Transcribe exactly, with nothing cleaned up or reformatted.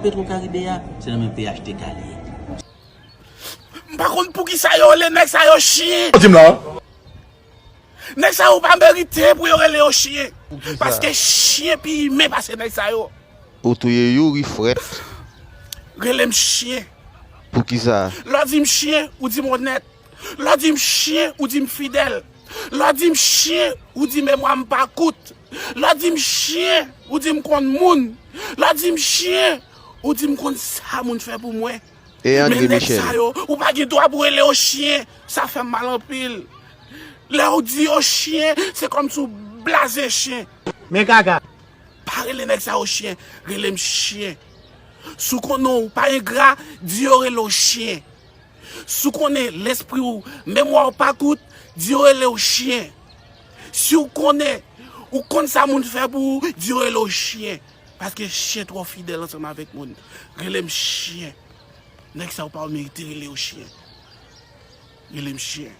Petro Karibe a, se nan men P H T K li ye. M pa konn poukisa yo rele nèg sa yo chen. Di m la. Nèg sa yo pa merite pou yo rele yo chen. Paske chen pi imen pase nèg sa yo. Ou touye Youri frèt. Rele m chen. Poukisa? Lè w di m chen, ou di m onèt. Lè w di m chen, ou di m fidèl. Lè w di m chen, ou di memwa m pa kout. Lè w di m chen, ou di m konn moun. Lè w di m chen, ou di m konn sa moun fè pou mwen. E Men André nèg sa Michel? Yo, ou pa gen dwa pou rele yo chen. Sa fè m mal anpil. Lè w di yo chen, se kòmsi w blaze chen. Men gaga. Pa rele nèg sa yo chen, rele m chen. Si w konnen w pa engra, di yo rele w chen. Si w konnen lespri w, memwa w pa kout, di yo rele w chen. Si w konnen, ou konn sa moun fè pou ou, di yo rele w chen. Paske chen twò fidèl ansanm avèk moun. Rele m chen. Nèg sa yo pa merite rele yo chen. Rele m chen.